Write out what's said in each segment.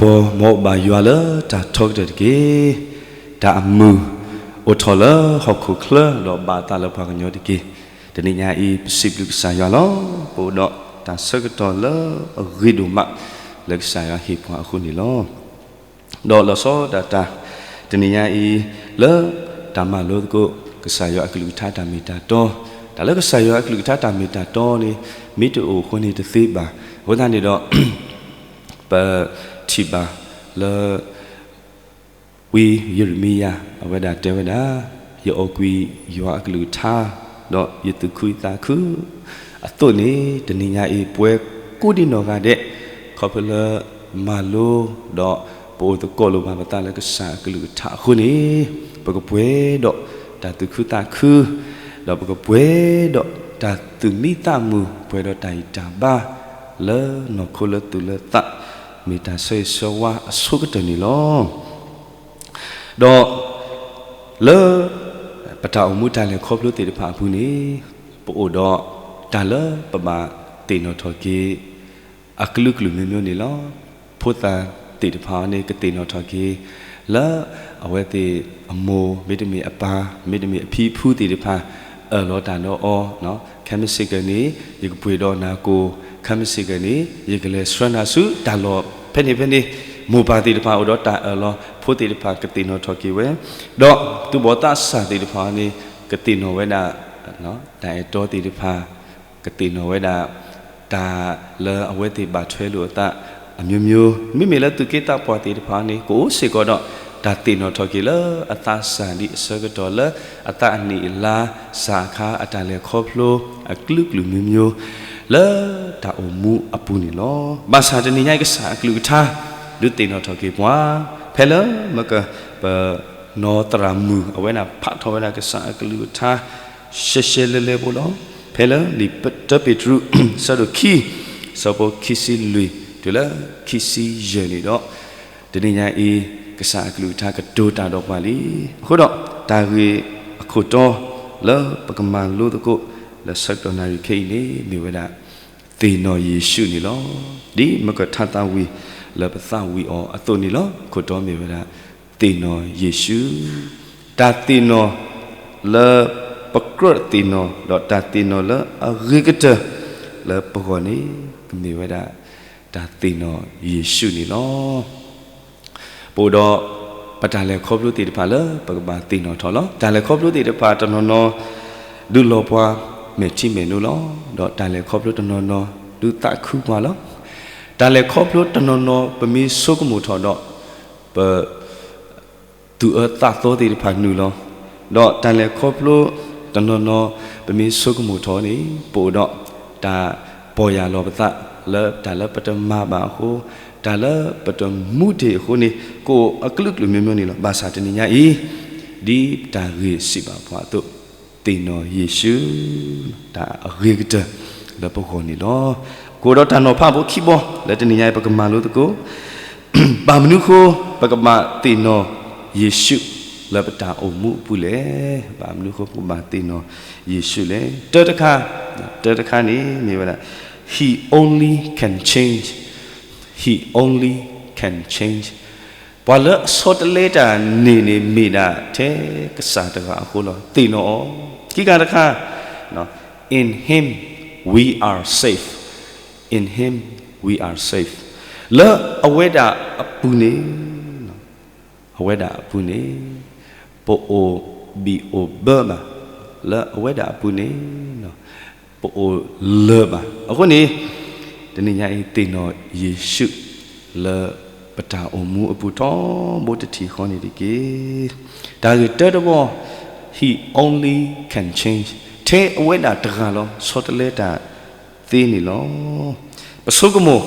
မ်ဘၣ်ယွၤလၢတၢ်ထီကတၢၢ်တက့ၢ်. တၢ်အမုာ်အိၣ်ထီၣ်လၢဟီၣ်ခိၣ်ချၢဒီးဘၣ်အသးလၢပှၤကညီတက့ၢ်. တနံၤညါအံၤ ပစံးဘျုးကစၢ်ယွၤလီၤ. ပအိၣ်ဒီးတၢ်ဆၢကတီၢ်လၢအဂ့ၤဒိၣ်မး လၢကစၢ်ယွၤဟ့ၣ်ပှၤအဃိန့ၣ်လီၤ. ဒီးလီၤဆီဒၣ်တၢ် တနံၤညါအံၤ လၢတၢ်မၤလိသကိး ကစၢ်ယွၤအကလုၢ်ကထါတၢ်မ့ၢ်တၢ်တီ, တၢ်လၢကစၢ်ယွၤအကလုၢ်ကထါတၢ်မ့ၢ်တၢ်တီန့ၣ် မ့ၢ်တအိၣ်အဃိန့ၣ်တသ့ဘၣ်. အဃိသတးန့ၣ်ဒီး ပထံၣ်ဘၣ်လၢ ဝံယံးရမံယၤ အဝဲဒၣ်တဲဝဲဒၣ်, ယအီၣ်ကွံာ်ယွၤအကလုၢ်ကထါ ဒီးယသူၣ်ခုသးခုအသိးန့ၣ် တနံၤညါအံၤ ပှဲၤကိးဒံနီၢ်ဂၤဒဲး ခီဖျိလၢမၤလိ ဒီးပအိၣ်သကိးလိာ်ဘၣ်ပသးလၢကစၢ်အကလုၢ်ကထါအဃိန့ၣ် ပကပှဲၤဒီးတၢ်သူၣ်ခုသးခု ဒီးပကပှဲၤဒီးတၢ်သူၣ်မံသးမုာ် ပှဲၤဒီးတၢ်ဂံၢ်တၢ်ဘါ လၢနီၢ်ခိလၢသူၣ်လၢသး မ့ၢ်တၢ်ဆၢဂ့ၤဆၢဝါအဆိကတၢၢ်န့ၣ်လီၤ. ဒီးလၢပတၢ်အိၣ်မူတၢ်လဲၤခီဖျိသ့ၣ်တဖၣ်အပူၤန့ၣ် ပအိၣ်ဒီးတၢ်လၢပဘၣ်သ့ၣ်နီၣ်ထီၣ်က့ၤ အကလုာ်ကလုာ်မျိုးမျိုးန့ၣ်လီၤ. ဖိသၣ်သ့ၣ်တဖၣ်န့ၣ် ကသ့ၣ်နီၣ်ထီၣ်က့ၤ လၢအဝဲသ့ၣ်အမိၢ် မ့တမ့ၢ်အပၢ် မ့တမ့ၢ်အဖံအဖုသ့ၣ်တဖၣ် အၢၣ်လီၤတၢ်ဒီးအီၤ, ခဲမုၢ်ဆ့ၣ်ကီးန့ၣ် ယကပှ့ၤဒီးနၤကိၢ်, ခဲမုၢ်ဆ့ၣ်ကီးန့ၣ် ယကလဲၤဆှၢနၤဆူတၢ်လီၢ်ဖဲန့ၣ်ဖဲန့ၣ်, မိၢ်ပၢ်သ့ၣ်တဖၣ်အိၣ်ဒီးတၢ်အၢၣ်လီၤ ဖိသ့ၣ်တဖၣ်ကသ့ၣ်နီၣ်ထီၣ်က့ၤဝဲ, ဒီးသူၣ်ဘီၣ်သးစၢ်သ့ၣ်တဖၣ်န့ၣ် ကသ့ၣ်နီၣ်ဝဲဒၣ် တၢ်အဲၣ်တီသ့ၣ်တဖၣ် ကသ့ၣ်နီၣ်ဝဲဒၣ် တၢ်လၢအဝဲသ့ၣ်ဘၣ်ထွဲလိာ်အသး အမျိုးမျိုး, မ့မ့ၢ်လၢသူၣ်က့သးပှၢ်သ့ၣ်တဖၣ်န့ၣ် ကအိၣ်စ့ၢ်ကီးဒီး တၢ်သ့ၣ်နီၣ်ထီၣ်က့ၤလၢအသးစၢ်ဒံးအဆၢကတီၢ်လၢ အသးအနံၣ်အလါ စးခါအတၢ်လဲၤခီဖျိ အကလုာ်ကလုာ်မျိုးမျိုး လၢတၢ်အိၣ်မူအပူၤန့ၣ်လီၤ. ဘၣ်ဆၣ်တနံၤညါအံၤ ကစၢ်အကလုၢ်ကထါ ဒုးသ့ၣ်နီၣ်ထီၣ်က့ၤပှၤ ဖဲလၢမက ပနီၢ်သရၣ်မုၣ် အဝဲဒၣ်ဖးထီၣ်ဝဲဒၣ်ကစၢ်အကလုၢ်ကထါ ရှဲရှဲလဲလဲဖိလီၤ. ဖဲလၢလံာ်တၢပ့းတရူး အဆၢဒိၣ်ခံ အဆၢဖိခံဆံလွံၢ် တုၤလၢခံဆံယဲၢ်န့ၣ်ဒီး တနံၤညါအံၤ ကစၢ်အကလုၢ်ကထါကတိၤတၢ်ဒီးပှၤလံ. အဃိဒီး တၢ်ဂ့ၢ်အခိၣ်တီ လၢပကမၤလိသကိး လၢဆၢကတီၢ်နၣ်ရံၣ်ခဲအံၤန့ၣ် မ့ၢ်ဝဲဒၣ် သ့ၣ်နီၣ်ယ့ၣ်ၡူးန့ၣ်လီၤ. ဒ်မကထါသးဝံၣ် လၢပသးဝံၣ်အီၤအသိးန့ၣ်လီၤ. ခိၣ်တီမ့ၢ်ဝဲဒၣ် သ့ၣ်နီၣ်ယ့ၣ်ၡူး, တၢ်သ့ၣ်နီၣ်လၢပကြၢးသ့ၣ်နီၣ် ဒီးတၢ်သ့ၣ်နီၣ်လၢအဂ့ၤကတၢၢ် လၢပဂီၢ်န့ၣ် ကမ့ၢ်ဝဲဒၣ် တၢ်သ့ၣ်နီၣ်ယ့ၣ်ၡူးန့ၣ်လီၤ. ပအိၣ်ဒီး ပတၢ်လဲၤခီဖျိသ့ၣ်တဖၣ်လၢ ပကဘၣ်သ့ၣ်နီၣ်ထီၣ်လီၤ. တၢ်လဲၤခီဖျိသ့ၣ်တဖၣ်တနီၤနီၤ ဒုးလီၤပှၤမဲာ်ထံမဲာ်နိလီၤ. ဒီးတၢ်လဲၤခီဖျိတနီၤနီၤ ဒုးသးခုပှၤလီၤ. တၢ်လဲၤခီဖျိတနီၤနီၤ ပမ့ၢ်ဆိကမိၣ်ထီၣ်ဒီး ပ သူၣ်အၢသးသီသ့ၣ်တဖၣ်နုာ်လီၤ. ဒီးတၢ်လဲၤခီဖျိတနီၤနီၤ ပမ့ၢ်ဆိကမိၣ်ထီၣ်န့ၣ် ပအိၣ်ဒီး တၢ်ပီၢ်ယၢ်လီၤပသး လၢတၢ်လၢပတမၤဘၣ်အဃိ, တၢ်လၢပတမူတ့ၢ်အဃိန့ၣ် ကအိၣ်အကလုာ်ကလုာ်မျိုးမျိုးန့ၣ်လီၤ. ဘၣ်ဆၣ်တနံၤညါအံၤ ဒ်တၢ်ဂ့ၢ်စံးဘၣ်ပှၤအသိး သ့ၣ်နီၣ်ယ့ၣ်ၡူး တၢ်အဂ့ၤကတၢၢ်လၢပဂီၢ်န့ၣ်လီၤ. ကအိၣ်ဒီးတၢ်နီၤဖးဖိခံဘီ လၢတနံၤညါအံၤ ပကမၤလိသကိး ဘၣ်မနုၤအဃိ ပကဘၣ်သ့ၣ်နီၣ်ယ့ၣ်ၡူး လၢပတၢ်အိၣ်မူအပူၤလဲၣ်. ဘၣ်မနုၤအဃိ ပကဘၣ်သ့ၣ်နီၣ်ယ့ၣ်ၡူးလဲၣ်. တၢတခါ, တၢတခါန့ၣ် မ့ၢ်ဝဲဒၣ် He only can change, He only can change. ပှၤလၢအဆီတလဲတၢ်န့ၣ်န့ၣ် မ့ၢ်ဒၣ်ထဲကစၢ်တဂၤအဃိလီၤ. သ့ၣ်နီၣ်အီၤ, ခံခါတခါ In Him we are safe, In Him we are safe. လၢအဝဲဒၣ်အပူၤန့ၣ်, အဝဲဒၣ်အပူၤန့ၣ် ပအိၣ်ဘံၣ်အိၣ်ဘၢဘၣ်. လၢအဝဲဒၣ်အပူၤန့ၣ် ပအိၣ်လၢၤဘၣ်. အဃိန့ၣ် တနံၤညါအံၤ သ့ၣ်နီၣ်ယ့ၣ်ၡူး လၢပတၢ်အိၣ်မူအပူၤထီဘိတထံၣ်ဃီန့ၣ်တက့ၢ်. တၢ်ဂ့ၢ်တၢတဘီ He only can change. ထဲအဝဲဒၣ်တဂၤလီၤ ဆီတလဲတၢ်သ့န့ၣ်လီၤ. ပဆိကမိၣ်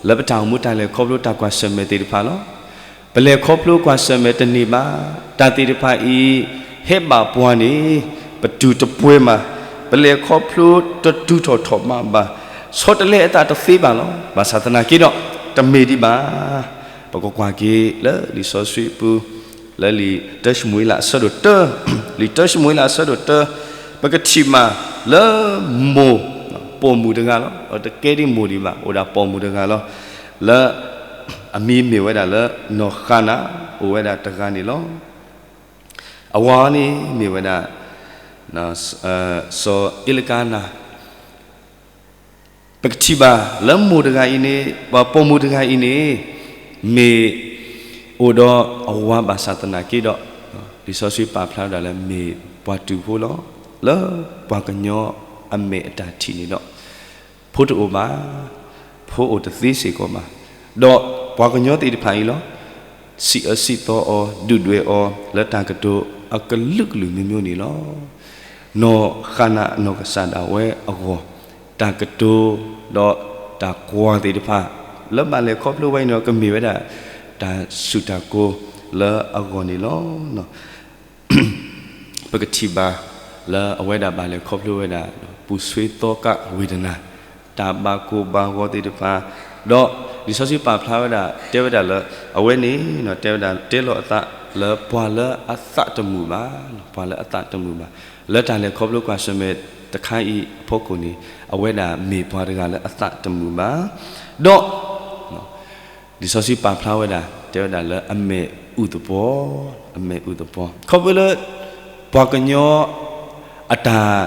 လၢပတၢ်အိၣ်မူတၢ်လဲၤခီဖျိတၢ်ကွၢ်ဆၢၣ်မဲာ်သ့ၣ်တဖၣ်လီၤ. ပလဲၤခီဖျိကွၢ်ဆၢၣ်မဲာ်တန့ၢ်ဘၣ်, တၢ်သ့ၣ်တဖၣ်အံၤ ဟဲဘၣ်ပှၤန့ၣ် ပတူၢ်တပှဲၤမး, ပလဲၤခီဖျိတတူၢ်ထီၣ်ထီၣ်ဘးဘၣ်, ဆီတလဲအသးတသ့ဘၣ်လီၤ. ဘၣ်ဆၣ်သနာ်က့ဒီး တမ့ၢ်ဒံးဘၣ်. ပကကွၢ်က့ၤလၢလံာ်စီဆှံအပူၤ လၢလံာ်တၢၡမူၤအ့လးအဆၢဒိၣ်တၢ, လံာ်တၢၡမူၤအ့လးအဆၢဒိၣ်တၢ, ပကထံၣ်မးလၢမိၢ် ပိာ်မုၣ်တဂၤလီၤ. တကဲဒ်မိၢ်ဒံးဘၣ်, အိၣ်ဒၣ်ပိာ်မုၣ်တဂၤလီၤ. လၢ အမံၤမ့ၢ်ဝဲဒၣ်လၢ နီၢ်ဃၤနး အိၣ်ဝဲဒၣ်တဂၤန့ၣ်လီၤ. အဝၤန့ၣ်မ့ၢ်ဝဲဒၣ် စီၤအ့လကါနၤ. ပကထံၣ်ဘၣ်လၢမိၢ်တဂၤအံၤန့ၣ်, ပှၤပိာ်မုၣ်တဂၤအံၤန့ၣ် မ့ၢ်အိၣ်ဒီးအဝၤဘၣ်ဆၣ်သနာ်က့ဒီး, လံာ်စီဆှံပာ်ဖျါဝဲဒၣ်လၢမ့ၢ်ပှၤတူာ်ဖိလီၤ. လၢပှၤကညီအမဲာ်အတၢ်ထံၣ်န့ၣ်ဒီး ဖိတအိၣ်ဘၣ်, ဖိအိၣ်တသ့စ့ၢ်ကီးဘၣ်. ဒီးပှၤကညီသ့ၣ်တဖၣ်အံၤလီၤ စံးအၢစံးသီအီၤ, ဒုၣ်ဒွဲၣ်အီၤ လၢတၢ်ကတိၤအကလုာ်ကလုာ်မ့ၢ်မ့ၢ်န့ၣ်လီၤ. နီၢ်ဃၤနးအနီၢ်ကစၢ်ဒၣ်ဝဲအဂီၢ်, တၢ်ကတိၤဒီးတၢ်ကွၢ်သ့ၣ်တဖၣ် လၢဘၣ်လဲၤခီဖျိဝဲအံၤန့ၣ်ဒီး ကမ့ၢ်ဝဲဒၣ်တၢ်စူၢ်တၢ်ကိၤလၢအဂီၢ်န့ၣ်လီၤ. ပကထံၣ်ဘၣ်လၢအဝဲဒၣ်ဘၣ်လဲၤခီဖျိဝဲဒၣ် ပူၤဆွ့သီကးဝ့ဒနၤ, တၢ်ဘၣ်ကိၢ်ဘၣ်ဂီၤသ့ၣ်တဖၣ်, ဒီးလံာ်စီဆှံပာ်ဖျါဝဲဒၣ် တဲဝဲဒၣ်လၢ အဝဲန့ၣ် တဲဝဲဒၣ်တဲလီၤအသးလၢပှၤလၢအသးတမုာ်ဘၣ်, ပှၤလၢအသးတမုာ်ဘၣ်, လၢတၢ်လဲၤခီဖျိကွၢ်ဆၢၣ်မဲာ်တခါအံၤအဖီခိၣ်န့ၣ် အဝဲဒၣ်မ့ၢ်ပှၤတဂၤလၢအသးတမုာ်ဘၣ်, ဒီး လံာ်စီဆှံပာ်ဖျါဝဲဒၣ် တဲဝဲဒၣ်လၢအမဲာ်အုၣ်သပှီၤ, အမဲာ်အုၣ်သပှီၤ, ခီဖျိလၢ ပှၤကညီအတၢ်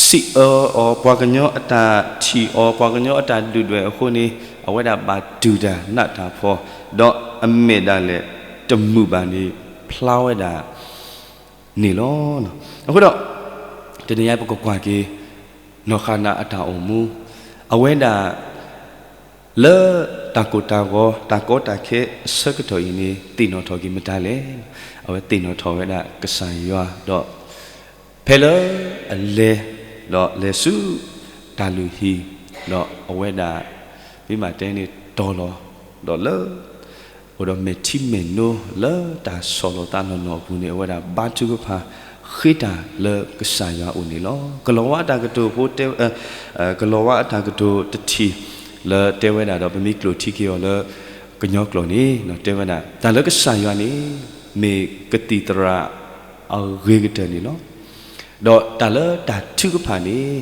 စံးအၢအီၤ, ပှၤကညီအတၢ်ထံၣ်အီၤ, ပှၤကညီအတၢ်ဒုၣ်ဒွဲၣ်အဃိန့ၣ် အဝဲဒၣ်ဘၣ်တူၢ်တၢ်နးတၢ်ဖှီၣ်, ဒီးအမဲာ်ဒၣ်လဲာ်တမုာ်ဘၣ်န့ၣ် ဖျါဝဲဒၣ်န့ၣ်လီၤ. အဃိဒီး တနံၤအံၤပကကွၢ်က့ၤ နီၢ်ဃၤနးအတၢ်အိၣ်မူ, အဝဲဒၣ် လၢတၢ်ကိၢ်တၢ်ဂီၤ တၢ်ကီတၢ်ခဲအဆၢကတီၢ်အံၤန့ၣ် သ့ၣ်နီၣ်ထီၣ်က့ၤမတၤလဲၣ်. အဝဲသ့ၣ်နီၣ်ထီၣ်ဝဲဒၣ်ကစၢ်ယွၤဒီး ဖဲလၢအလဲၤ ဒီးလဲၤဆူတၢ်လုၢ်ဟံၣ်, ဒီးအဝဲဒၣ် မ့ၢ်မးတဲန့ၣ်တီၤလီၤ, ဒီးလၢ အိၣ်ဒီးမဲာ်ထံမဲာ်နိလၢတၢ်ဆီၣ်လီၤသးနီၢ်နီၢ်အပူၤန့ၣ် အဝဲဒၣ်ဘါထုကဖၣ်ဃ့တၢ်လၢကစၢ်ယွၤအအိၣ်န့ၣ်လီၤ. ကလီၤဝါအတၢ်ကတိၤဖိတဲ, ကလီၤဝါအတၢ်ကတိၤတထံၣ်လၢတဲဝဲဒၣ်ဒီး ပမ့ၢ်ကျိာ်ထံက့ၤအီၤလၢကညီကျိာ်န့ၣ် တဲဝဲဒၣ် တၢ်လၢကစၢ်ယွၤန့ၣ် မ့ၢ်ကသံၣ်သရၣ်အဂ့ၤကတၢၢ်န့ၣ်လီၤ. ဒီးတၢ်လၢတၢ်ထုကဖၣ်န့ၣ်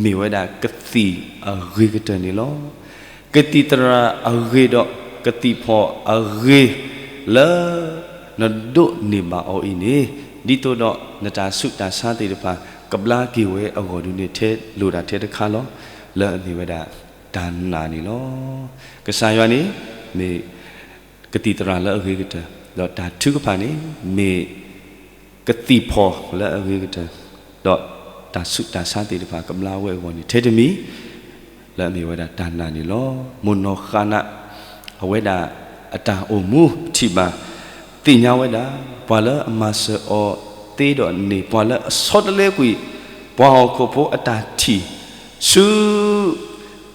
မ့ၢ်ဝဲဒၣ်ကသံၣ်အဂ့ၤကတၢၢ်န့ၣ်လီၤ. ကသံၣ်သရၣ်အဂ့ၤဒီး ကသံၣ်ဖီၣ်အဂ့ၤလၢ နဒိးန့ၢ်ဘၣ်အီၤအံၤန့ၣ် ဒ်သိးဒီးနတၢ်ဆူးတၢ်ဆါသ့ၣ်တဖၣ် ကဘျါက့ၤဝဲအဂီၢ်ဒုန့ၣ် ထဲလိၣ်ဒၣ်ထဲတခါလီၤ. လၢအမ့ၢ်ဝဲဒၣ်တၢ်နာ်န့ၣ်လီၤ. ကစၢ်ယွၤန့ၣ် မ့ၢ်ကသံၣ်သရၣ်လၢအဂ့ၤကတၢၢ်, ဒီးတၢ်ထုကဖၣ်န့ၣ် မ့ၢ် ကသံၣ်ဖီၣ်လၢအဂ့ၤကတၢၢ်, ဒီးတၢ်ဆူးတၢ်ဆါသ့ၣ်တဖၣ်ကဘျါဝဲအဂီၢ်န့ၣ် ထဲတမံၤ လၢအမ့ၢ်ဝဲဒၣ်တၢ်နာ်န့ၣ်လီၤ. မိၢ်နီၢ်ဃၤနး အဝဲဒၣ်အတၢ်အိၣ်မူထံၣ်ဘၣ် သ့ၣ်ညါဝဲဒၣ် ပှၤလၢအမၤစၢၤအီၤသ့ဒီးန့ၣ် ပှၤလၢအဆီတလဲကွံာ် ပှၤဟီၣ်ခိၣ်ဖိအတၢ်ထံၣ် ဆူ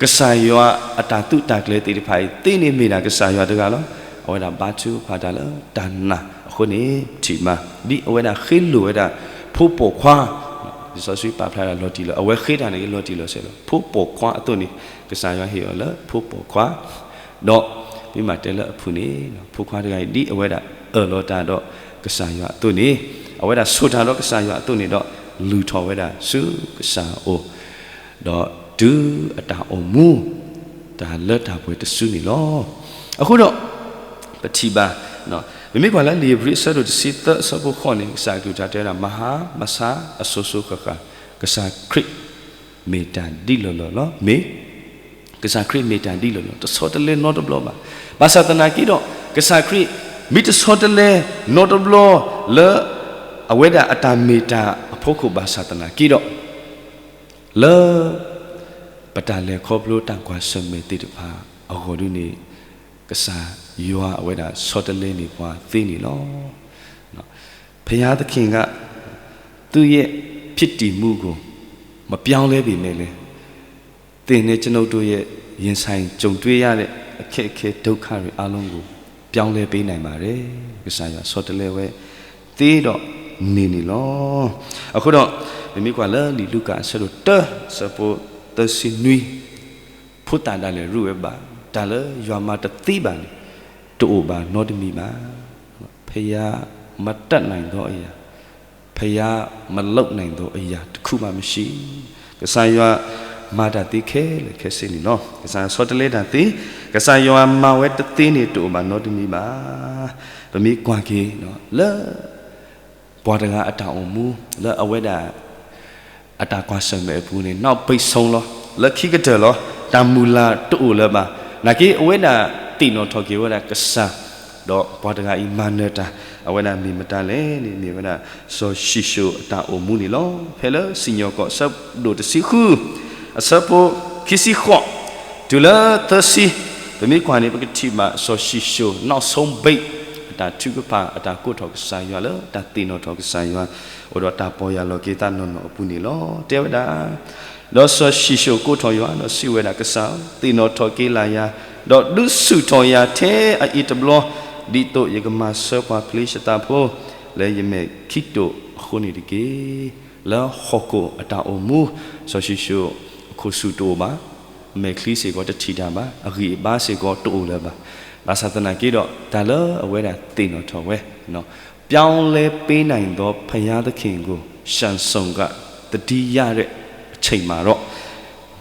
ကစၢ်ယွၤအတၢ်သုးတၢ်ကျဲၤသ့ၣ်တဖၣ်အံၤသ့န့ၣ် မ့ၢ်ဒၣ်ကစၢ်ယွၤတဂၤလီၤ. အဝဲဒၣ်ဘါထုကဖၣ်တၢ်လၢတၢ်နာ်အဃိန့ၣ် ထံၣ်ဘၣ် ဒ်အဝဲဒၣ်ဃ့လိာ်ဝဲဒၣ် ဖိပိာ်ခွါ, လံာ်စီဆှံပာ်ဖျါဒၣ်လီၤတံၢ်လီၤ, အဝဲဃ့တၢ်န့ၣ်က့ၤလီၤတံၢ်လီၤဆဲးလီၤ. ဖိပိာ်ခွါအသိးန့ၣ် ကစၢ်ယွၤဟ့ၣ်အီၤလၢဖိပိာ်ခွါ, ဒီးမ့ၢ်မးတဲလၢအဖုၣ်န့ၣ် ဖိခွါတဂၤအံၤ ဒ်အဝဲဒၣ်အၢၣ်လီၤတၢ်ဒီးကစၢ်ယွၤအသိးန့ၣ်, အဝဲဒၣ်ဆိၣ်တၢ်ဒီးကစၢ်ယွၤအသိးန့ၣ်ဒီး လုၢ်ထီၣ်ဝဲဒၣ်ဆူကစၢ်အအိၣ် ဒီးတုၤအတၢ်အိၣ်မူ တၢ်လၢတၢ်ပှဲၤတစုန့ၣ်လီၤ. အဃိဒီး ပထံၣ်ဘၣ်, ပမ့ၢ်ကွၢ်လၢလံာ်ဧ့ၤဘြံၤအဆၢဒိၣ်တဆံသၢအဆၢဖိဃိးန့ၣ် ကစၢ်အကလုၢ်ကထါတဲဝဲဒၣ် မၤဟါမၤဆါအစိၤစိၤဃၣ်ဃၣ်, ကစၢ်ခရံာ်မ့ၢ်တၢ်ဒ်လီၢ်လီၢ်လီၤ. မ့ၢ် ကစၢ်ခရံာ်မ့ၢ်တၢ်ဒ်လီၢ်လီၢ်, တဆီတလဲနီတဘျီဘၣ်. ဘၣ်ဆၣ်သနာ်က့ဒီး ကစၢ်ခရံာ်မ့ၢ်တဆီတလဲနီတဘျီလၢ အဝဲဒၣ်အတၢ်မ့ၢ်တၢ်အဖီခိၣ်ဘၣ်ဆၣ်သနာ်က့ဒီး လၢ ပတၢ်လဲၤခီဖျိတၢ်ကွၢ်ဆၢၣ်မဲာ်သ့ၣ်တဖၣ်အဂီၢ်ဒ်န့ၣ် ကစၢ်ယွၤအဝဲဒၣ်ဆီတလဲန့ၢ်ပှၤသ့န့ၣ်လီၤ. ဘုရားသခင်က သူ့ရဲ့ဖြစ်တည်မှုကို မပြောင်းလဲပေမဲ့လည်း သင်နဲ့ကျွန်ုပ်တို့ရဲ့ရင်ဆိုင်ကြုံတွေ့ရတဲ့အခက်အခဲဒုက္ခတွေအားလုံးကိုပြောင်းလဲပေးနိုင်ပါတယ်. ကစၢ်ယွၤဆီတလဲဝဲသ့ဒီးန့ၣ်န့ၣ်လီၤ. အဃိဒီး ပမ့ၢ်ကွၢ်လၢလံာ်လူၤကၣ်အဆၢဒိၣ်တၢ အဆၢဖိသၢဆံနွံ ဖိသၣ်ဒၣ်လဲာ်ရူးဝဲဘၣ်, တၢ်လၢယွၤမၤတသ့ဘၣ်န့ၣ် တအိၣ်ဘၣ်နီတမံၤဘၣ်. ဘုရားမတတ်နိုင်သောအရာ, ဘုရားမလုပ်နိုင်သောအရာတစ်ခုမှမရှိ. ကစၢ်ယွၤ မၤတၢ်သ့ခဲလၢာ်ခဲဆ့န့ၣ်လီၤ. ကစၢ်ဆီတလဲတၢ်သ့, ကစၢ်ယွၤမၤဝဲတသ့န့ၣ်တအိၣ်ဘၣ်နီတမံၤဘၣ်. ပမ့ၢ်ကွၢ်က့ၤလၢ ပှၤတဂၤအတၢ်အိၣ်မူ လၢအဝဲဒၣ် အတၢ်ကွၢ်ဆၢၣ်မဲာ်အပူၤန့ၣ် နောက်ပိတ်ဆုံးလီၤ, လၢခံကတၢၢ်လီၤ, တၢ်မုၢ်လၢ်တအိၣ်လၢၤဘၣ်. နာ်က့အဝဲဒၣ်သ့ၣ်နီၣ်ထီၣ်က့ၤဝဲဒၣ်ကစၢ်, ဒီးပှၤတဂၤအံၤမၤနၢၤတၢ်, အဝဲဒၣ်မ့ၢ်မတၤလဲၣ်န့ၣ် မ့ၢ်ဝဲဒၣ်စီၤၡံၣ်ၡိၣ်အတၢ်အိၣ်မူန့ၣ်လီၤ. ဖဲလၢစံၣ်ညီၣ်ကွီၢ်အဆၢဒိၣ်တဆံဃု အဆၢဖိခံဆံဃိး တုၤလၢသၢဆံ, ပမ့ၢ်ကွၢ်န့ၣ် ပကထံၣ်ဘၣ်စီၤၡံၣ်ၡိၣ် နောက်ဆုံးပိတ် အတၢ်ထုကဖၣ် အတၢ်ကိးထီၣ်ကစၢ်ယွၤလၢတၢ်သ့ၣ်နီၣ်ထီၣ်ကစၢ်ယွၤ, အိၣ်ဒီးတၢ်ပီၢ်ယၢ်လီၤက့ၤသးနီၢ်နီၢ်အပူၤန့ၣ်လီၤ. တဲဝဲဒၣ်, ဒီးစီၤၡံၣ်ၡိၣ်ကိးထီၣ်ယွၤ ဒီးစံးဝဲဒၣ်, ကစၢ်ဧၢ, သ့ၣ်နီၣ်ထီၣ်က့ၤလၢ်ယၤ, ဒီးဒုးဆူၣ်ထီၣ်ယၤထဲအအံၤတဘျီ, ဒ်သိးယကမၤဆၢပှၤဖလ့ၡသးဖိ လၢယမဲာ်ခံတိာ်အဃိန့ၣ်တက့ၢ်. လၢဟီၣ်ခိၣ်အတၢ်အိၣ်မူ, စီၤၡံၣ်ၡိၣ်အခိၣ်ဆူၣ်တအိၣ်ဘၣ်, အမဲာ်ချံစ့ၢ်ကီးတထံၣ်တၢ်ဘၣ်, အဂံၢ်အဘါစ့ၢ်ကီးတအိၣ်လၢၤဘၣ်. ဘၣ်ဆၣ်သနာ်က့ဒီး တၢ်လၢအဝဲဒၣ်သ့ၣ်နီၣ်ထီၣ်ဝဲ, ပြောင်းလဲပေးနိုင်သောဘုရားသခင်ကို ရှန်စုံက သတိရတဲ့အချိန်မှာတော့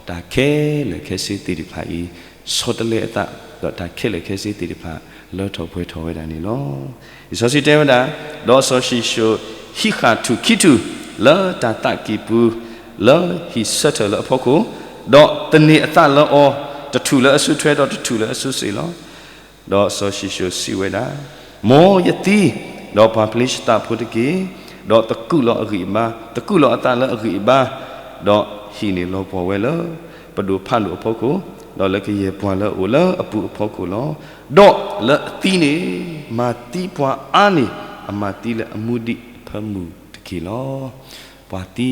တၢ်ခဲလၢာ်ခဲဆ့သ့ၣ်တဖၣ်အံၤ ဆီတလဲအသး, ဒီးတၢ်ခဲလၢာ်ခဲဆ့သ့ၣ်တဖၣ် လၢထီၣ်ပှဲၤထီၣ်ဝဲဒၣ်န့ၣ်လီၤ. လံာ်စီဆှံတဲဝဲဒၣ်, ဒီးစီၤၡံၣ်ၡိၣ်ဟံးဃာ်ထူၣ်ခံထူၣ် လၢတၢ်သးကံၢ်ပူၤ, လၢဟံၣ်ဆၢထၢၣ်လၢအဖီခိၣ်, ဒီးသန့ၤအသးလၢအီၤ, တထူၣ်လၢအစုထွဲ ဒီးတထူၣ်လၢအစုစ့ၣ်လီၤ. ဒီးစီၤၡံၣ်ၡိၣ်စံးဝဲဒၣ်, မ်ယသံ, ဒီးပှၤဖလ့ၡသးဖိတက့ၢ်, ဒီးသကူးလီၤအဂံၢ်အဘါ, သကူးလီၤအသးလၢအဂံၢ်အဘါ, ဒီးဟံၣ်န့ၣ်လီၤပှီၢ်ဝဲလၢ ပဒိၣ်ဖးဒိၣ်အဖီခိၣ်, ဒီးလၢကယဲၢ်ပှၤလၢအအိၣ်လၢအပူၤအဖီခိၣ်လီၤ. ဒီးလၢအသံန့ၣ် မၤသံပှၤအါန့ၢ် အမၤသံလၢအမူဒံးအဖၢမုၢ်တက့ၢ်လီၤ. ပှၤသံ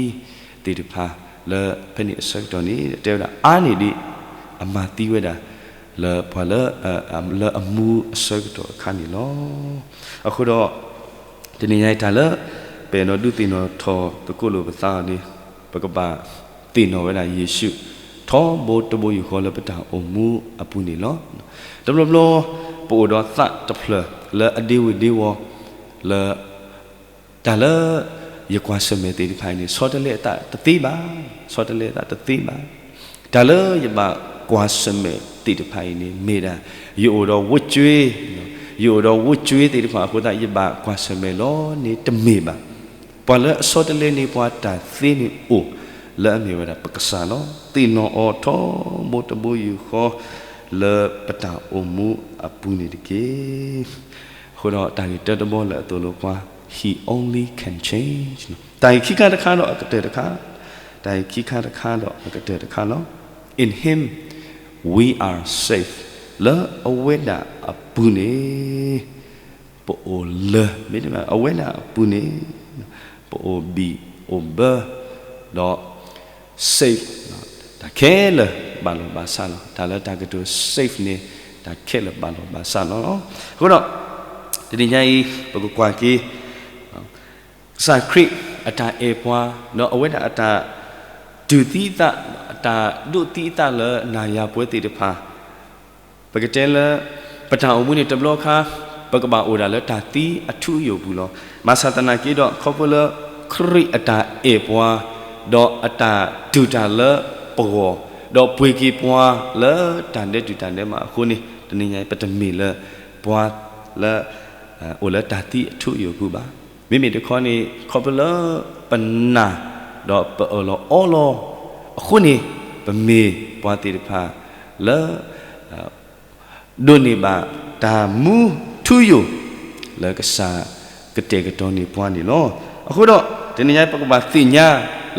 သ့ၣ်တဖၣ်လၢဖဲန့ၣ်အဆၢကတီၢ်န့ၣ် တဲဝဲဒၣ်အါန့ၢ်ဒံး အမၤသံဝဲဒၣ် လၢပှၤလၢ လၢအမူအဆၢကတီၢ်အခါန့ၣ်လီၤ. အဃိဒီး တနံၤညါအံၤတၢ်လၢ ပအဲၣ်ဒိးဒုးသ့ၣ်နီၣ်ထီၣ်သကိးလိာ်ပသးအီၤန့ၣ် ပကဘၣ်သ့ၣ်နီၣ်ဝဲဒၣ်ယ့ၣ်ၡူး ထီဘိတဘိယူၢ်ဃီလၢပတၢ်အိၣ်မူအပူၤန့ၣ်လီၤ. တဘျီဘျီ ပအိၣ်ဒီးသးတဖျၢၣ်လၢအဒ့ဝ့ၤဒ့ဝီၤ လၢ တၢ်လၢ ယကွၢ်ဆၢၣ်မဲာ်သ့ၣ်တဖၣ်အံၤန့ၣ် ဆီတလဲအသးတသ့ဘၣ်, ဆီတလဲအသးတသ့ဘၣ်. တၢ်လၢယဘၣ်ကွၢ်ဆၢၣ်မဲာ်သ့ၣ်တဖၣ်အံၤန့ၣ် မ့ၢ်ဒၣ် ယအိၣ်ဒီးဝဲၢ်ကွ့, ယအိၣ်ဒီးဝဲၢ်ကွ့သ့ၣ်တဖၣ်အဃိသတး ယဘၣ်ကွၢ်ဆၢၣ်မဲာ်လီၤန့ၣ်တမ့ၢ်ဘၣ်. ပှၤလၢအဆီတလဲန့ၢ်ပှၤတၢ်သ့န့ၣ်အိၣ် လၢအမ့ၢ်ဝဲဒၣ်ပကစၢ်လီၤ. သ့ၣ်နီၣ်အီၤထီဘိတဘိယူၢ်ဃီ လၢပတၢ်အိၣ်မူအပူၤန့ၣ်တက့ၢ်. အဃိဒီးတၢ်ဂ့ၢ်တၢတဘီလၢအသိၣ်လိပှၤ He only can change တၢ်ဂ့ၢ်ခံခါတခါဒီးအကတၢၢ်တခါ, တၢ်ဂ့ၢ်ခံခါတခါဒီးအကတၢၢ်တခါလီၤ. In him we are safe လၢအဝဲဒၣ်အပူၤန့ၣ် ပအိၣ်လၢၤ, မ့တမ့ၢ် အဝဲဒၣ်အပူၤန့ၣ် ပအိၣ်ဘံၣ်အိၣ်ဘၢ ဒီး safe တၢ်ခဲလၢာ်ဘၣ်လီၤဘၣ်ဆးလီၤ. တၢ်လၢတၢ်ကတိၤ safe န့ၣ် တၢ်ခဲလၢာ်ဘၣ်လီၤဘၣ်ဆးလီၤ. အဃိဒီး တနံၤညါအံၤ ပကကွၢ်က့ၤ ကစၢ်ခရံာ်အတၢ်အဲၣ်ပှၤ ဒီးအဝဲဒၣ်အတၢ်ဒုးသံအသး, အတၢ်ဒိးသံအသးလၢနၤယၤပဝဲသ့ၣ်တဖၣ် ပကတဲလၢ ပတၢ်အိၣ်မူန့ၣ်တဘျီခါ ပကဘၣ်အိၣ်ဒၣ်လၢတၢ်သံအထူအယိာ်ပူၤလီၤ. ဘၣ်ဆၣ်သနာ်က့ဒီး ခီဖျိလၢခရံာ်အတၢ်အဲၣ်ပှၤ ဒီးအတၢ်ဒုးတၢ်လၢပဂီၢ်, ဒီးပှ့ၤက့ၤပှၤလၢတၢ်ဒဲးတူၢ်တၢ်ဒဲးမးအဃိန့ၣ် တနံၤညါအံၤ ပတမ့ၢ်လၢပှၤလၢ အိၣ်လၢတၢ်သံအထူအယိာ်ပူၤဘၣ်. မ့မ့ၢ်တခီန့ၣ် ခီဖျိလၢပနာ် ဒီးပအၢၣ်လီၤအီလီၤအဃိန့ၣ် ပမ့ၢ်ပှၤသ့ၣ်တဖၣ်လၢ ဒိးန့ၢ်ဘၣ်တၢ်မူထူယိာ် လၢကစၢ်ကတဲာ်ကတီၤန့ၢ်ပှၤန့ၣ်လီၤ. အဃိဒီး တနံၤညါပကဘၣ်သ့ၣ်ညါ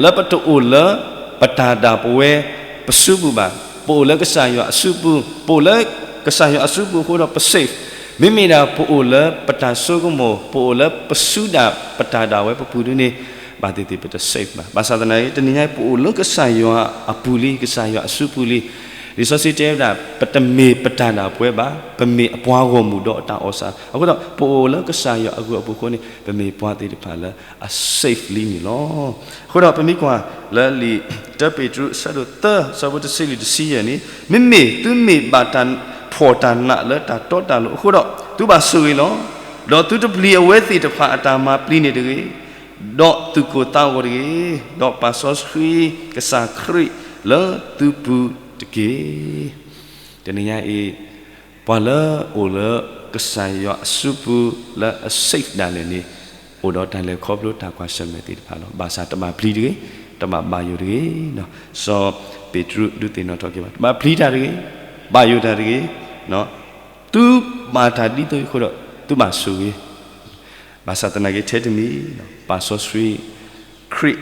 လၢပတအိၣ်လၢပတၢ်ဒၣ်ပဝဲပစုပူၤဘၣ်. ပအိၣ်လၢကစၢ်ယွၤအစုပူၤ, ပအိၣ်လၢကစၢ်ယွၤအစုပူၤအဃိဒီး ပsafe. မ့မ့ၢ်ဒၣ်ပအိၣ်လၢပတၢ်ဆိကမိၣ်, ပအိၣ်လၢပစုဒၣ်ပတၢ်ဒၣ်ဝဲပပူၤဒ်န့ၣ် ဘၣ်သ့ၣ်သ့ၣ်ပတsafeဘၣ်. ဘၣ်ဆၣ်သနာ်က့ တနံၤညါအံၤ ပအိၣ်လၢကစၢ်ယွၤအပူၤလံ, ကစၢ်ယွၤအစုပူၤလံ. လံာ်စီဆှံတဲဝဲဒၣ် ပတမ့ၢ်ပတၢ်ဒၣ်ပဝဲဘၣ်, ပမ့ၢ်အပှၤဂီၢ်မုၢ်ဒီးအတၢ်အီၣ်စၢ်. အဃိဒီး ပအိၣ်လၢကစၢ်ယွၤအဂ့ၢ်အပူၤအဃိန့ၣ် ပမ့ၢ်ပှၤသ့ၣ်တဖၣ်လၢအsafeလံန့ၣ်လီၤ. အဃိဒီးပမ့ၢ်ကွၢ်လၢလံာ်တၢပ့းတရူး အဆၢဒိၣ်သၢ အဆၢဖိတဆံလွံၢ်တဆံယဲၢ်န့ၣ်, မ့မ့ၢ်သုမ့ၢ်ဘၣ်တၢ်ဖှီၣ်တၢ်နးလၢတၢ်တီတၢ်လိၤအဃိဒီး သုဘၣ်ဆိၣ်ဂ့ၤလီၤ. ဒီးသုတပျံၤအဝဲသ့ၣ်တဖၣ်အတၢ်မၤပျံၤန့ၣ်တဂ့ၤ, ဒီးသူၣ်ကိၢ်သးဂီၤတဂ့ၤ, ဒီးပာ်စီဆှံကစၢ်ခရံာ် လၢသုပူၤတက့ၢ်. တနံၤညါအံၤ ပှၤလၢအိၣ်လၢကစၢ်ယွၤအစုပူၤလၢအ safe ဒၣ်လဲာ်န့ၣ် အိၣ်ဒီးတၢ်လဲၤခီဖျိတၢ်ကွၢ်ဆၢၣ်မဲာ်သ့ၣ်တဖၣ်လီၤ. ဘၣ်ဆၣ်တဘၣ်ပျံၤတဂ့ၤ, တဘၣ်ဘၣ်ယိၣ်တဂ့ၤ. စီၤပ့းတရူးဒုးသ့ၣ်နီၣ်ထီၣ်က့ၤဘၣ်, တဘၣ်ပျံၤတၢ်တဂ့ၤ, ဘၣ်ယိၣ်တၢ်တဂ့ၤ, သုဘၣ်တၢ်ဒ်သိးအံၤအဃိဒီး သုဘၣ်ဆိၣ်ဂ့ၤ ဘၣ်ဆၣ်သနာ်က့ထဲတမံၤ ပာ်စီဆှံခရံာ်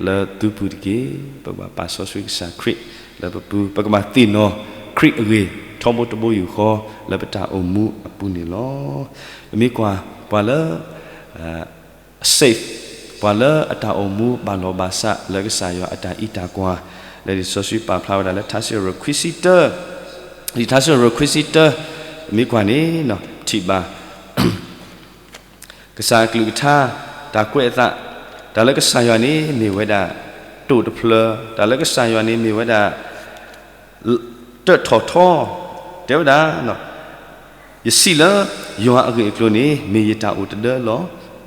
လၢသုပူၤတက့ၢ်. ပကဘၣ်ပာ်စီဆှံကစၢ်ခရံာ်လၢပပူၤ, ပကဘၣ်သ့ၣ်နီၣ်ခရံာ်အဂ့ၢ် ထီဘိတဘိယူၢ်ဃီလၢပတၢ်အိၣ်မူအပူၤန့ၣ်လီၤ. ပမ့ၢ်ကွၢ်ပှၤလၢ safe ပှၤလၢအတၢ်အိၣ်မူဘၣ်လီၢ်ဘၣ်စးလၢကစၢ်ယွၤအတၢ်အံးတၢ်ကွၢ်, လၢလံာ်စီဆှံပာ်ဖျါဝဲဒၣ်လၢထါစံးအ့ၣ်ရိၤခွံဆံတၢ, လံာ်ထါစံးအ့ၣ်ရိၤခွံဆံတၢ, မ့ၢ်ကွၢ်န့ၣ် ထံၣ်ဘၣ် ကစၢ်အကလုၢ်ကထါ, တၢ်ကွဲးအသး, တၢ်လၢကစၢ်ယွၤန့ၣ်မ့ၢ်ဝဲဒၣ် တိာ်တဖျၢၣ်, တၢ်လၢကစၢ်ယွၤန့ၣ်မ့ၢ်ဝဲဒၣ် တၢၣ်ထီၣ်ထီ, တဲဝဲဒၣ် ယစံးလၢယွၤအဂ့ၢ်အကျိၤန့ၣ် မ့ၢ်ယတၢ်အိၣ်တဒၢလီၤ.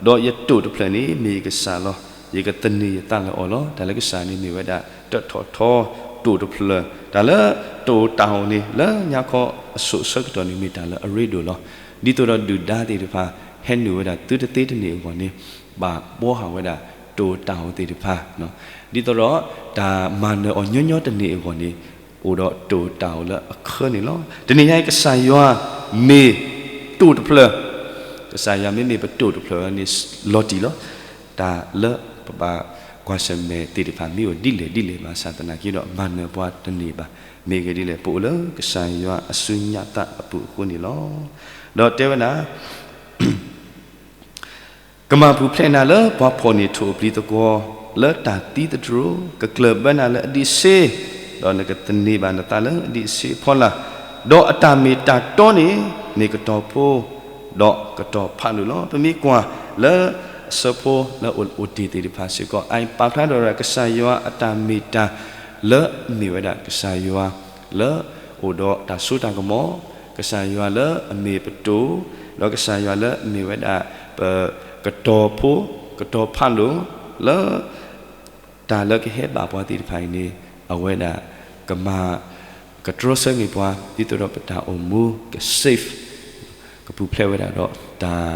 ဒီးယတိာ်တဖျၢၣ်န့ၣ် မ့ၢ်ယကစၢ်လီၤ. ယကသန့ၤယသးလၢအီၤလီၤ. တၢ်လၢကစၢ်န့ၣ်မ့ၢ်ဝဲဒၣ် တၢၣ်ထီၣ်ထီ, တိာ်တဖျၢၣ်, တၢ်လၢတၢ်အိၣ်တၢ်အီၣ်န့ၣ် လၢညါခီအစိၤအဆၢကတီၢ်န့ၣ် မ့ၢ်တၢ်လၢအရ့ဒိၣ်လီၤ. ဒ်သိးဒီးဒုၣ်ဒါသ့ၣ်တဖၣ် ဟဲနုာ်ဝဲဒၣ်သုတသ့တန့ၢ်အဂီၢ်န့ၣ် ဘၣ်ဘှီဟးဝဲဒၣ် တိာ်တၢ်အိၣ်သ့ၣ်တဖၣ်, ဒ်သိးဒီး တၢ်မၤနၢၤအီၤညီညီတန့ၢ်အဂီၢ်န့ၣ် အိၣ်ဒီးတိာ်တၢ်အိၣ်လၢအခၢန့ၣ်လီၤ. တနံၤညါအံၤ ကစၢ်ယွၤမ့ၢ်တိာ်တဖျၢၣ်, ကစၢ်ယွၤမ့မ့ၢ်ပတိာ်တဖျၢၣ်န့ၣ် လီၤတံၢ်လီၤ. တၢ်လၢပဘၣ်ကွၢ်ဆၢၣ်မဲာ်သ့ၣ်တဖၣ် မ့ၢ်အိၣ်ဒ်လဲၣ်ဒ်လဲၣ်ဘၣ်ဆၣ်သနာ်က့ဒီး မၤနၢၤပှၤတန့ၢ်ဘၣ်. မ့ၢ်ဂ့ၢ်ဒ်လဲၣ် ပအိၣ်လၢကစၢ်ယွၤအစုညါသးအပူၤအဃိန့ၣ်လီၤ. ဒီးတဲဝဲဒၣ် ကမၤပူၤဖျဲးနၤလၢပှၤဖှီၣ်န့ၢ်ထိၣ်အပျံၤသကွီၤ, လၢတၢ်သံသတြိာ်, ကကျၢၢ်ဘၢနၤလၢအဒံးဆှံ, ဒီးနကသန့ၤဘၣ်နသးလၢအဒံးဆှံအဖီလာ်, ဒီးအတၢ်မ့ၢ်တၢ်တီန့ၣ် မ့ၢ်ကတီၤဖိ, ဒီးကတီၤဖးဒိၣ်လီၤ. ပမ့ၢ်ကွၢ်လၢအဆၢဖိလၢအအိၣ်တ့ၢ်သ့ၣ်တဖၣ်စ့ၢ်ကီး အံၤပာ်ဖျါထီၣ်ဝဲဒၣ်ကစၢ်ယွၤအတၢ်မ့ၢ်တၢ်လၢအမ့ၢ်ဝဲဒၣ်ကစၢ်ယွၤ လၢအိၣ်ဒီးတၢ်စိတၢ်ကမီၤ, ကစၢ်ယွၤလၢအမ့ၢ်ပတိာ်, ဒီးကစၢ်ယွၤလၢအမ့ၢ်ဝဲဒၣ် ပကတီၤဖိ, ကတီၤဖးဒိၣ်, လၢ တၢ်လၢကဟဲဘၣ်ပှၤသ့ၣ်တဖၣ်အံၤန့ၣ် အဝဲဒၣ်ကမၤ ကတြီဆၢန့ၢ်ပှၤ ဒ်သိးဒီးပတၢ်အိၣ်မူက safe, ကပူၤဖျဲးဝဲဒၣ်ဒီး တၢ်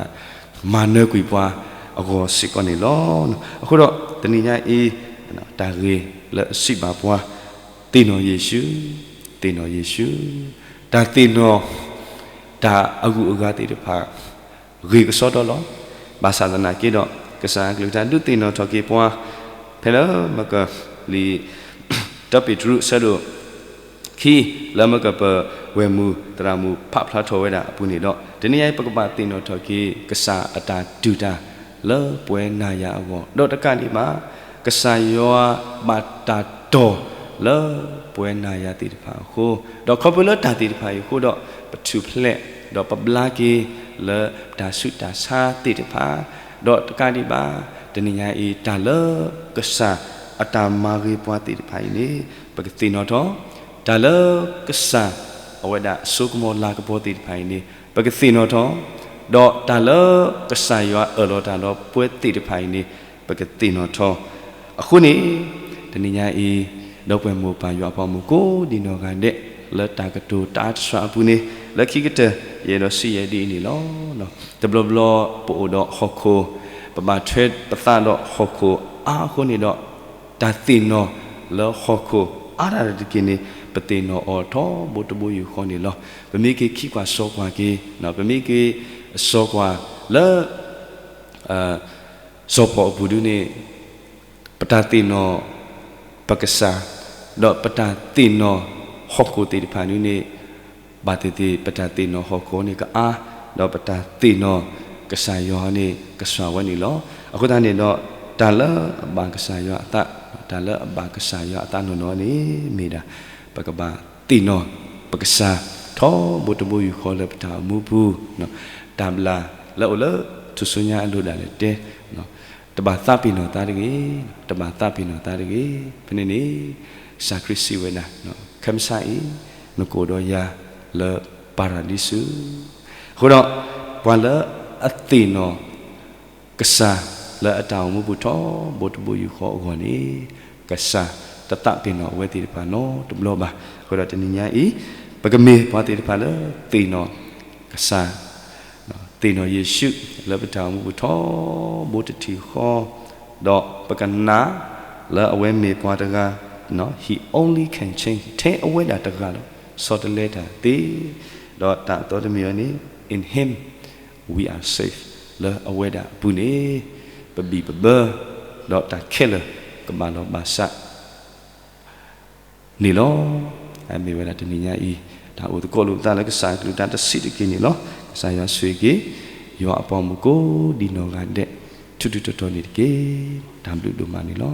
မၤနၢၤကွံာ်ပှၤအဂီၢ်စ့ၢ်ကီးန့ၣ်လီၤ. အဃိဒီးတနံၤညါအံၤ တၢ်ဂ့ၢ်လၢအစံးဘၣ်ပှၤ သ့ၣ်နီၣ်ယ့ၣ်ၡူး, သ့ၣ်နီၣ်ယ့ၣ်ၡူး, တၢ်သ့ၣ်နီၣ် တၢ်အဂုၤအဂၤသ့ၣ်တဖၣ် ဂ့ၤကစီဒီလီၤ. ဘၣ်ဆၣ်သနာ်က့ဒီး ကစၢ်အကလုၢ်ကထါဒုးသ့ၣ်နီၣ်ထီၣ်က့ၤပှၤ ဖဲလၢမက လံာ် တၢပ့းတရူးအဆၢဒိၣ်ခံ လၢမကပဝဲၢ်မုၢ်သရၣ်မုၣ်ဖးဖျါထီၣ်ဝဲဒၣ်အပူၤန့ၣ်ဒီး တနံၤညါအံၤ ပကဘၣ်သ့ၣ်နီၣ်ထီၣ်က့ၤ ကစၢ်အတၢ်ဒုၣ်တၢ်လၢပဝဲနၤယၤအဂီၢ် ဒီးတကးဒံးဘၣ် ကစၢ်ယွၤဘၣ်တၢ်တီၢ်လၢပဝဲနၤယၤသ့ၣ်တဖၣ်အဃိ, ဒီးခီဖျိလၢတၢ်သ့ၣ်တဖၣ်အံၤအဃိဒီး ပထူၣ်ဖျဲး ဒီးပဘျါက့ၤလၢပတၢ်ဆူးတၢ်ဆါသ့ၣ်တဖၣ်, ဒီးတကးဒံးဘၣ် တနံၤညါအံၤ တၢ်လၢကစၢ်အတၢ်မၤဂ့ၤပှၤသ့ၣ်တဖၣ်အံၤန့ၣ် ပကသ့ၣ်နီၣ်ထီၣ်, တၢ်လၢကစၢ်အဝဲဒၣ်အစိကမီၤလၤကပီၤသ့ၣ်တဖၣ်အံၤန့ၣ် ပကသ့ၣ်နီၣ်ထီၣ်, ဒီးတၢ်လၢကစၢ်ယွၤအၢၣ်လီၤတၢ်ဒီးပဝဲသ့ၣ်တဖၣ်အံၤန့ၣ် ပကသ့ၣ်နီၣ်ထီၣ်. အဃိန့ၣ် တနံၤညါအံၤ ဒီပုၢ်ဝဲၢ်မိၢ်ပၢ်ယွၤအဖိမုၣ်ကိးဒံနီၢ်ဂၤဒဲး လၢတၢ်ကတိၤတၢ်အါတစှၤအပူၤန့ၣ် လၢခံကတၢၢ် ယအဲၣ်ဒိးစံးယဲဒ်အံၤန့ၣ်လီၤ. တဘျီဘျီပအိၣ်ဒီးဟီၣ်ခိၣ်, ပဘၣ်ထွဲပသးဒီးဟီၣ်ခိၣ်အါအဃိန့ၣ်ဒီး တၢ်သ့ၣ်နီၣ်လၢဟီၣ်ခိၣ်အါတၢ်တက့ၢ်န့ၣ် ပသ့ၣ်နီၣ်အီၤထီဘိတဘိယူၢ်ဃီန့ၣ်လီၤ. ပမ့ၢ်က့ၤခံကွၢ်စီကွၢ်က့ၤ, ပမ့ၢ်က့ၤစီကွၢ်လၢ စီၤပီအပူၤဒုန့ၣ် ပတၢ်သ့ၣ်နီၣ်ပကစၢ်, ဒီးပတၢ်သ့ၣ်နီၣ်ဟီၣ်ခိၣ်သ့ၣ်တဖၣ်ဒုန့ၣ် ဘၣ်သ့ၣ်သ့ၣ် ပတၢ်သ့ၣ်နီၣ်ဟီၣ်ခိၣ်န့ၣ်ကအါ, ဒီးပတၢ်သ့ၣ်နီၣ်ကစၢ်ယွၤန့ၣ်ကစှၤဝဲန့ၣ်လီၤ. အဃိသတးန့ၣ်ဒီး တၢ်လၢအဘၣ်ကစၢ်ယွၤအသး, တၢ်လၢအဘၣ်ကစၢ်ယွၤအသးနီၢ်နီၢ်န့ၣ် မ့ၢ်ဒၣ် ပကဘၣ်သ့ၣ်နီၣ်ပကစၢ် ထီဘိတဘိယူၢ်ဃီလၢပတၢ်အိၣ်မူပူၤ, တၢ်ဘျၣ်လၢအိၣ်လၢထူၣ်စုညါအလိၤဒၣ်လဲာ်တဲ, တဘၣ်သးပ့ၤနီၣ်သးတဂ့ၤ, တဘၣ်သးပ့ၤနီၣ်သးတဂ့ၤ. ဖဲန့ၣ်န့ၣ် ကစၢ်ခရံာ်စံးဝဲဒၣ်, ခဲမုၢ်ဆါအံၤ နကအိၣ်ဒီးယၤလၢပၤရဒံစူၤ. အဃိဒီး ပှၤလၢအသ့ၣ်နီၣ် ကစၢ်လၢအတၢ်အိၣ်မူပူၤထီဘိတဘိယူၢ်ဃီအဂီၢ်န့ၣ် ကစၢ် တသးပ့ၤနီၣ်အဝဲသ့ၣ်တဖၣ်နီတဘျီဘၣ်. အဃိဒီးတနံၤညါအံၤ ပကမ့ၢ်ပှၤသ့ၣ်တဖၣ်လၢသ့ၣ်နီၣ်ကစၢ်, သ့ၣ်နီၣ်ယ့ၣ်ၡူးလၢပတၢ်အိၣ်မူပူၤထီဘိတထံၣ်ဃီ, ဒီးပကနၣ်လၢအဝဲမ့ၢ်ပှၤတဂၤ, He only can change, ထဲအဝဲဒၣ်တဂၤလီၤ. ဆီတလဲတၢ်သ့, ဒီးတၢ်အသီတမံၤအံၤန့ၣ် in him we are safe, လၢအဝဲဒၣ်အပူၤန့ၣ် ပဘံၣ်ပဘၢ, ဒီးတၢ်ခဲလၢာ်ကဘၣ်လီၤဘၣ်စး န့ၣ်လီၤ. အမ့ၢ်ဝဲဒၣ်တနံၤညါအံၤ တၢ်အိၣ်သကိးလိာ်ပသးလၢကစၢ်အကလုၢ်တၢ်တဆံးတက့ၢ်န့ၣ်လီၤ. ကစၢ်ယွၤဆိၣ်ဂ့ၤက့ၤ ယွၤအပှၤမုၣ်ကိးဒံနီၢ်ဂၤဒဲး ထူထူတီတီန့ၣ်တက့ၢ်. တၢ်ဘျုးဒိၣ်မးန့ၣ်လီၤ.